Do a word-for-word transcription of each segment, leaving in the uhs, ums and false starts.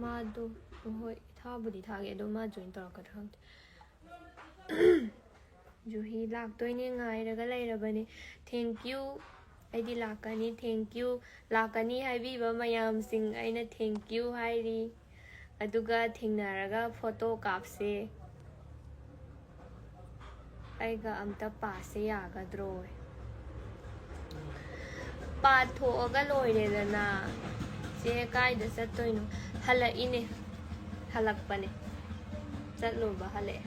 ꯃꯥꯗꯣ, ꯍꯣꯏ, ꯊꯥꯕꯨꯗꯤ ꯊꯥꯒꯦ, ꯑꯗꯣ ꯃꯥ join ꯇꯧꯔꯛꯀꯗ꯭ꯔꯥ ꯈꯪꯗꯦ꯫ ꯖꯨꯍꯤ ꯂꯥꯛꯇꯣꯏꯅꯦ, ꯉꯥꯏꯔꯒ ꯂꯩꯔꯕꯅꯦ꯫ Thank you꯫ ꯑꯩꯗꯤ ꯂꯥꯛꯀꯅꯤ, thank you꯫ ꯂꯥꯛꯀꯅꯤ ꯍꯥꯏꯕꯤꯕ ꯃꯌꯥꯝꯁꯤꯡ ꯑꯩꯅ thank you ꯍꯥꯏꯔꯤ꯫ ꯑꯗꯨꯒ ꯊꯦꯡꯅꯔꯒ photo ꯀꯥꯞꯁꯦ꯫ ꯑꯩꯒ ꯑꯝꯇ ꯄꯥꯁꯦ ꯌꯥꯒꯗ꯭ꯔꯣ? ꯄꯥꯊꯣꯛꯑꯒ ꯂꯣꯏꯔꯦꯗꯅ꯫ ꯆꯦ ꯀꯥꯏꯗ ꯆꯠꯇꯣꯏꯅꯣ? ꯍꯜꯂꯛꯏꯅꯦ꯫ ꯍꯜꯂꯛꯄꯅꯦ꯫ ꯆꯠꯂꯨꯕ ꯍꯜꯂꯛꯑꯦ꯫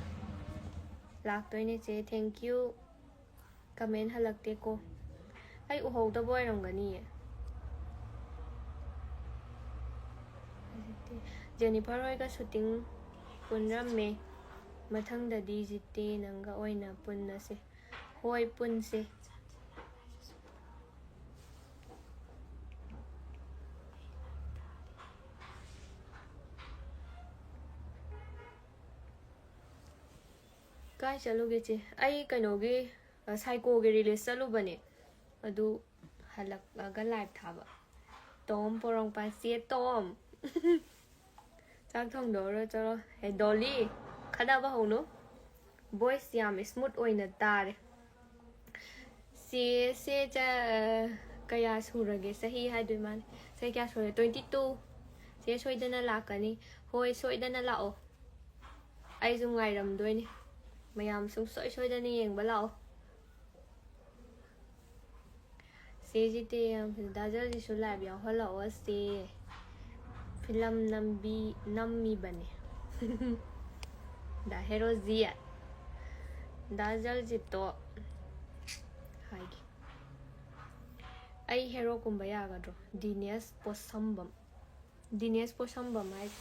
ꯂꯥꯛꯇꯣꯏꯅꯦ ꯆꯦ, thank you꯫ Comment ꯍꯜꯂꯛꯇꯦꯀꯣ꯫ ꯑꯩ ꯎꯍꯧꯗꯕ ꯑꯣꯏꯔꯝꯒꯅꯤꯌꯦ꯫ ꯖꯦꯅꯤꯐꯔ ꯍꯣꯏꯒ shooting ꯄꯨꯟꯔꯝꯃꯦ꯫ ꯃꯊꯪꯗꯗꯤ ꯖꯤꯇꯦ ꯅꯪꯒ ꯑꯣꯏꯅ ꯄꯨꯟꯅꯁꯦ꯫ ꯍꯣꯏ, ꯄꯨꯟꯁꯦ꯫ ꯀꯥꯏ ꯆꯠꯂꯨꯒꯦ ꯆꯦ? ꯑꯩ ꯀꯩꯅꯣꯒꯤ, ꯑ, ꯁꯥꯏꯀꯣꯒꯤ release ꯆꯠꯂꯨꯕꯅꯦ꯫ ꯑꯗꯨ ꯍꯜꯂꯛꯂꯒ live ꯊꯥꯕ꯫ ꯇꯣꯝ ꯄꯣꯔꯣꯝꯄꯥꯠ, ꯆꯦ ꯇꯣꯝ꯫ ꯆꯥꯛ ꯊꯣꯡꯗꯣꯛꯎꯔꯣ ꯆꯠꯂꯣ꯫ ꯍꯦ ꯗꯣꯂꯤ, ꯈꯠꯅꯕ ꯍꯧꯅꯨ꯫ Voice ꯌꯥꯝ smooth ꯑꯣꯏꯅ ꯇꯥꯔꯦ꯫ ꯆꯦꯁꯦ ꯆ-, ꯀꯌꯥ ꯁꯨꯔꯒꯦ? ꯆꯍꯤ ꯍꯥꯏꯗꯣꯏ ꯃꯥꯜꯂꯦ꯫ ꯆꯍꯤ ꯀꯌꯥ ꯁꯨꯔꯦ? Twenty two꯫ ꯆꯦ ꯁꯣꯏꯗꯅ ꯂꯥꯛꯀꯅꯤ꯫ ꯍꯣꯏ, ꯁꯣꯏꯗꯅ ꯂꯥꯛꯑꯣ꯫ ꯑꯩꯁꯨ ꯉꯥꯏꯔꯝꯗꯣꯏꯅꯦ꯫ ꯃꯌꯥꯝ ꯁꯨꯡꯁꯣꯏ ꯁꯣꯏꯗꯅ ꯌꯦꯡꯕ ꯂꯥꯛꯑꯣ꯫ ꯆꯦ ꯖꯤꯇꯦ ꯌꯥꯝ ꯐꯖ-, ꯗꯥ ꯖꯜꯁꯤꯁꯨ live ꯌꯥꯎꯍꯜꯂꯛꯑꯣ ꯆꯦ꯫ Film ꯅꯝꯕꯤ-, ꯅꯝꯃꯤꯕꯅꯦ꯫ ꯗꯥ ꯍꯦꯔꯣꯖꯤꯠ꯫ ꯗꯥ ꯖꯜꯖꯤꯠꯇꯣ ꯍꯥꯏꯒꯦ꯫ ꯑꯩ ꯍꯦꯔꯣ ꯀꯨꯝꯕ ꯌꯥꯒꯗ꯭ꯔꯣ? ꯗꯤꯅꯦꯁ ꯄꯣꯠꯁꯝꯕꯝ꯫ ꯗꯤꯅꯦꯁ ꯄꯣꯠꯁꯝꯕꯝ ꯍꯥꯏꯁꯦ꯫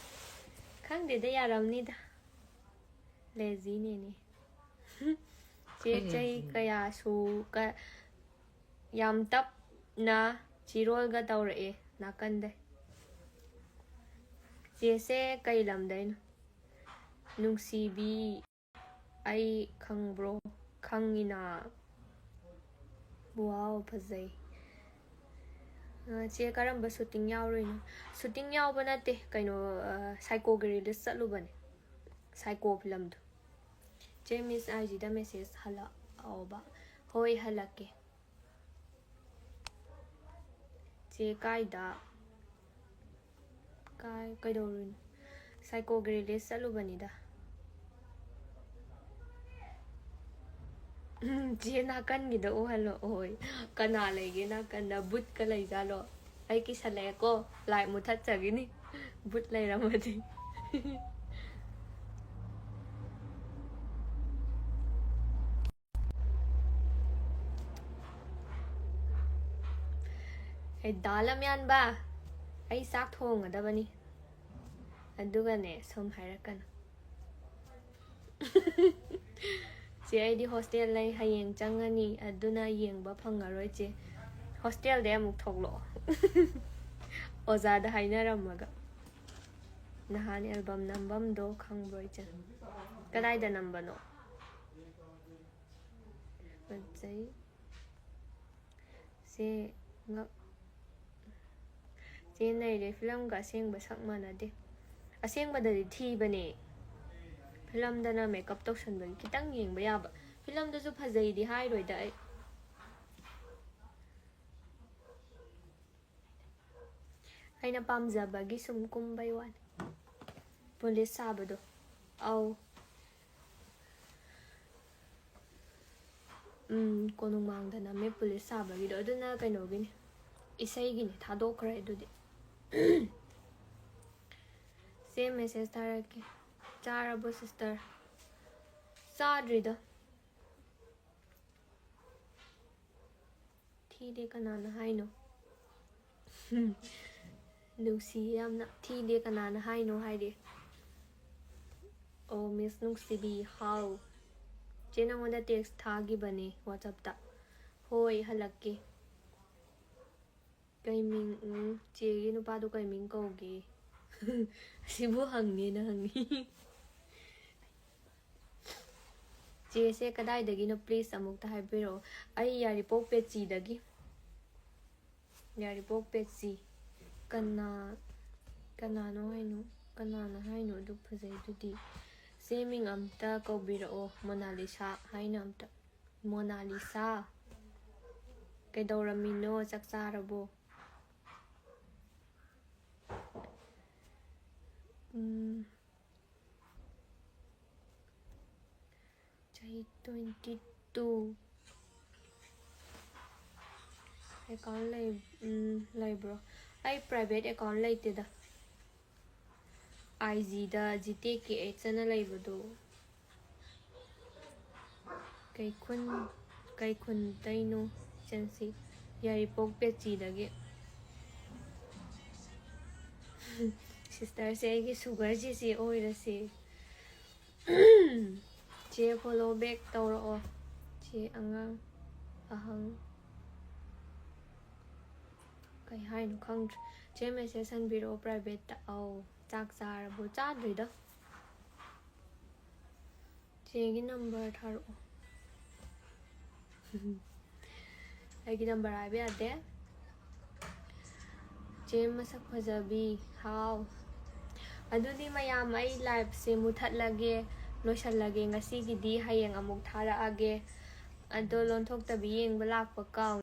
ꯈꯪꯗꯦꯗ, ꯌꯥꯔꯝꯅꯤꯗ꯫ Lazy ꯅꯦꯅꯦ꯫ ꯆꯦ, ꯀꯩ ꯆꯍꯤ lazy? ꯀꯌꯥ ꯁꯨ-, ꯀ-, ꯌꯥꯝ ꯇꯞꯅ ꯆꯤꯔꯣꯜꯒ ꯇꯧꯔꯛꯑꯦ ꯅꯥꯀꯟꯗꯩ꯫ ꯆꯦꯁꯦ ꯀꯩ ꯂꯝꯗꯩꯅꯣ? ꯅꯨꯡꯁꯤꯕꯤ, ꯑꯩ ꯈꯪꯕ꯭ꯔꯣ? ꯈꯪꯉꯤꯅ꯫ Wow, ꯐꯖꯩ꯫ ꯑ, ꯆꯦ, ꯀꯔꯝꯕ ꯁꯨꯇꯤꯡ ꯌꯥꯎꯔꯨꯏꯅꯣ? ꯁꯨꯇꯤꯡ ꯌꯥꯎꯕ ꯅꯠꯇꯦ, ꯀꯩꯅꯣ, ꯑ, ꯁꯥꯏꯀꯣꯒꯤ ꯔꯤꯂꯤꯁ ꯆꯠꯂꯨꯕꯅꯦ꯫ ꯁꯥꯏꯀꯣ ꯐꯤꯂꯝꯗꯣ꯫ ꯆꯦ, ꯃꯤꯁ ꯑꯥꯏ ꯖꯤꯗ ꯃꯦꯁꯦꯖ ꯍꯜꯂꯛꯑꯣꯕ꯫ ꯍꯣꯏ, ꯍꯜꯂꯛꯀꯦ꯫ ꯆꯦ, ꯀꯥꯏꯗ? ꯀꯥꯏ, ꯀꯩꯗꯧꯔꯨꯏꯅꯣ? ꯁꯥꯏꯀꯣꯒꯤ ꯔꯤꯂꯤꯁ ꯆꯠꯂꯨꯕꯅꯤꯗ꯫ ꯎꯝ, ꯆꯦ, ꯅꯥꯀꯟꯒꯤꯗ ꯎꯍꯜꯂꯛꯑꯣꯏ꯫ ꯀꯅꯥ ꯂꯩꯒꯦ ꯅꯥꯀꯟꯗ? ꯕꯨꯠꯀ ꯂꯩꯖꯥꯠꯂꯣ? ꯑꯩ ꯀꯤꯁꯜꯂꯛꯑꯦꯀꯣ, ꯂꯥꯏꯠ ꯃꯨꯊꯠꯆꯈꯤꯅꯤ, ꯕꯨꯠ ꯂꯩꯔꯝꯃꯗꯤ꯫ ꯑꯦ, ꯗꯥ ꯂꯝꯌꯥꯟꯕ, ꯑꯩ ꯆꯥꯛ ꯊꯣꯡꯒꯗꯕꯅꯤ꯫ ꯑꯗꯨꯒꯅꯦ, ꯁꯨꯝ ꯍꯥꯏꯔꯛꯀꯅꯨ꯫ ꯆꯦ, ꯑꯩꯗꯤ ꯍꯣꯁꯇꯦꯜ ꯂꯩ, ꯍꯌꯦꯡ ꯆꯪꯉꯅꯤ, ꯑꯗꯨꯅ ꯌꯦꯡꯕ ꯐꯪꯉꯔꯣꯏ, ꯆꯦ꯫ ꯍꯣꯁꯇꯦꯜꯗꯩ ꯑꯃꯨꯛ ꯊꯣꯛꯂꯛꯑꯣ꯫ ꯑꯣꯖꯥꯗ ꯍꯥꯏꯅꯔꯝꯃꯒ꯫ ꯅꯍꯥꯟ ꯑꯦꯜꯕꯝ ꯅꯝꯕꯝꯗꯣ ꯈꯪꯕ꯭ꯔꯣ, ꯏꯆꯟ? ꯀꯗꯥꯏꯗ ꯅꯝꯕꯅꯣ? ꯐꯖꯩ꯫ ꯆꯦ, ꯉꯛ-, ꯆꯦ ꯅꯩꯔꯦ, ꯐꯤꯂꯝꯒ ꯑꯁꯦꯡꯕ ꯁꯛ ꯃꯥꯟꯅꯗꯦ꯫ ꯑꯁꯦꯡꯕꯗꯗꯤ ꯊꯤꯕꯅꯦ, ꯐꯤꯂꯝꯗꯅ ꯃꯦꯀꯞ ꯇꯧꯁꯟꯕꯒꯤ ꯈꯤꯇꯪ ꯌꯦꯡꯕ ꯌꯥꯕ꯫ ꯐꯤꯂꯝꯗꯨꯁꯨ ꯐꯖꯩꯗꯤ ꯍꯥꯏꯔꯣꯏꯗ ꯑꯩ꯫ ꯑꯩꯅ ꯄꯥꯝꯖꯕꯒꯤ ꯁꯨꯝ ꯀꯨꯝꯕꯩ ꯋꯥꯅꯤ꯫ ꯄꯨꯂꯤꯁ ꯁꯥꯕꯗꯣ꯫ ꯑꯧ꯫ ꯎꯝ, ꯀꯣꯅꯨꯡꯃꯥꯡꯗ ꯅꯝꯃꯦ ꯄꯨꯂꯤꯁ ꯁꯥꯕꯒꯤꯗꯣ꯫ ꯑꯗꯨꯅ ꯀꯩꯅꯣꯒꯤꯅꯤ, ꯏꯁꯩꯒꯤꯅꯤ, ꯊꯥꯗꯣꯛꯈ꯭ꯔꯦ ꯑꯗꯨꯗꯤ꯫ ꯆꯦ, ꯃꯦꯁꯦꯖ ꯊꯥꯔꯛꯀꯦ꯫ ꯆꯥꯔꯕꯣ, ꯁꯤꯁꯇꯔ? ꯆꯥꯗ꯭ꯔꯤꯗ꯫ ꯊꯤꯗꯦ ꯀꯅꯥꯅ ꯍꯥꯏꯅꯣ? ꯅꯨꯡꯁꯤ ꯌꯥꯝꯅ꯫ ꯊꯤꯗꯦ ꯀꯅꯥꯅ ꯍꯥꯏꯅꯣ ꯍꯥꯏꯔꯦ꯫ ꯑꯣ, ꯃꯤꯁ ꯅꯨꯡꯁꯤꯕꯤ, ꯍꯥꯎ? ꯆꯦ, ꯅꯪꯉꯣꯟꯗ ꯇꯦꯛꯁ ꯊꯥꯈꯤꯕꯅꯦ ꯋꯥꯆꯞꯇ꯫ ꯍꯣꯏ, ꯍꯜꯂꯛꯀꯦ꯫ ꯀꯩ ꯃꯤꯡ? ꯎꯝ, ꯆꯦꯒꯤ ꯅꯨꯄꯥꯗꯣ ꯀꯩ ꯃꯤꯡ ꯀꯧꯒꯦ? ꯑꯁꯤꯕꯨ ꯍꯪꯉꯦꯅ ꯍꯪꯉꯤ꯫ ꯆꯦꯁꯦ ꯀꯗꯥꯏꯗꯒꯤꯅꯣ? ꯄ꯭ꯂꯤꯖ ꯑꯃꯨꯛꯇ ꯍꯥꯏꯕꯤꯔꯛꯑꯣ꯫ ꯑꯩ ꯌꯥꯏꯔꯤꯄꯣꯛ ꯄꯦꯆꯤꯗꯒꯤ꯫ ꯌꯥꯏꯔꯤꯄꯣꯛ ꯄꯦꯠꯁꯤ꯫ ꯀꯅꯥ ꯀꯅꯥꯅꯣ ꯍꯥꯏꯅꯣ? ꯀꯅꯥꯅ ꯍꯥꯏꯅꯣ ꯑꯗꯨ ꯐꯖꯩꯗꯨꯗꯤ? ꯆꯦ ꯃꯤꯡ ꯑꯝꯇ ꯀꯧꯕꯤꯔꯛꯑꯣ꯫ ꯃꯣꯅꯥꯂꯤꯁꯥ ꯍꯥꯏꯅ ꯑꯝꯇ꯫ ꯃꯣꯅꯥꯂꯤꯁꯥ, ꯀꯩꯗꯧꯔꯝꯃꯤꯅꯣ? ꯆꯥꯛ ꯆꯥꯔꯕꯣ? ꯎꯝ, ꯆꯍꯤ twenty two꯫ ꯑꯦꯀꯥꯎꯟ ꯂꯩ ꯎꯝ, ꯂꯩꯕ꯭ꯔꯣ? ꯑꯩ ꯄ꯭ꯔꯥꯏꯚꯦꯠ ꯑꯦꯀꯥꯎꯟ ꯂꯩꯇꯦꯗ꯫ ꯑꯥꯏ ꯖꯤꯗ ꯖꯤꯇꯦꯛꯀꯤ ꯑꯦꯠꯁ ꯑꯅ ꯂꯩꯕꯗꯣ꯫ ꯀꯩ ꯈꯨꯟ ꯀꯩ ꯈꯨꯟꯗꯩꯅꯣ? ꯏꯆꯟꯁꯤ ꯌꯥꯏꯔꯤꯄꯣꯛ ꯄꯦꯆꯤꯗꯒꯤ꯫ ꯁꯤꯁꯇꯔꯁꯦ ꯑꯩꯒꯤ ꯁꯨꯒꯔꯁꯤꯁꯤ ꯑꯣꯏꯔꯁꯤ꯫ ꯆꯦ, ꯐꯣꯂꯣ ꯕꯦꯛ ꯇꯧꯔꯛꯑꯣ꯫ ꯆꯦ, ꯑꯉꯥꯡ ꯑꯍꯪ ꯀꯩ ꯍꯥꯏꯅꯣ ꯈꯪꯗ꯭ꯔꯦ꯫ ꯆꯦ, ꯃꯦꯁꯦꯖ ꯍꯟꯕꯤꯔꯛꯑꯣ ꯄ꯭ꯔꯥꯏꯚꯦꯠꯇ꯫ ꯑꯧ, ꯆꯥꯛ ꯆꯥꯔꯕꯣ? ꯆꯥꯗ꯭ꯔꯤꯗ꯫ ꯆꯦꯒꯤ ꯅꯝꯕꯔ ꯊꯥꯔꯛꯑꯣ꯫ ꯑꯩꯒꯤ ꯅꯝꯕꯔ ꯍꯥꯏꯕ ꯌꯥꯗꯦ꯫ ꯆꯦ ꯃꯁꯛ ꯐꯖꯕꯤ, ꯍꯥꯎ꯫ ꯑꯗꯨꯗꯤ ꯃꯌꯥꯝ, ꯑꯩ ꯂꯥꯏꯚꯁꯦ ꯃꯨꯊꯠꯂꯒꯦ, ꯂꯣꯏꯁꯜꯂꯒꯦ ꯉꯁꯤꯒꯤꯗꯤ꯫ ꯍꯌꯦꯡ ꯑꯃꯨꯛ ꯊꯥꯔꯛꯑꯒꯦ꯫ ꯑꯗꯣ ꯂꯣꯟꯊꯣꯛꯇꯕꯤ ꯌꯦꯡꯕ ꯂꯥꯛꯄ ꯀꯥꯎ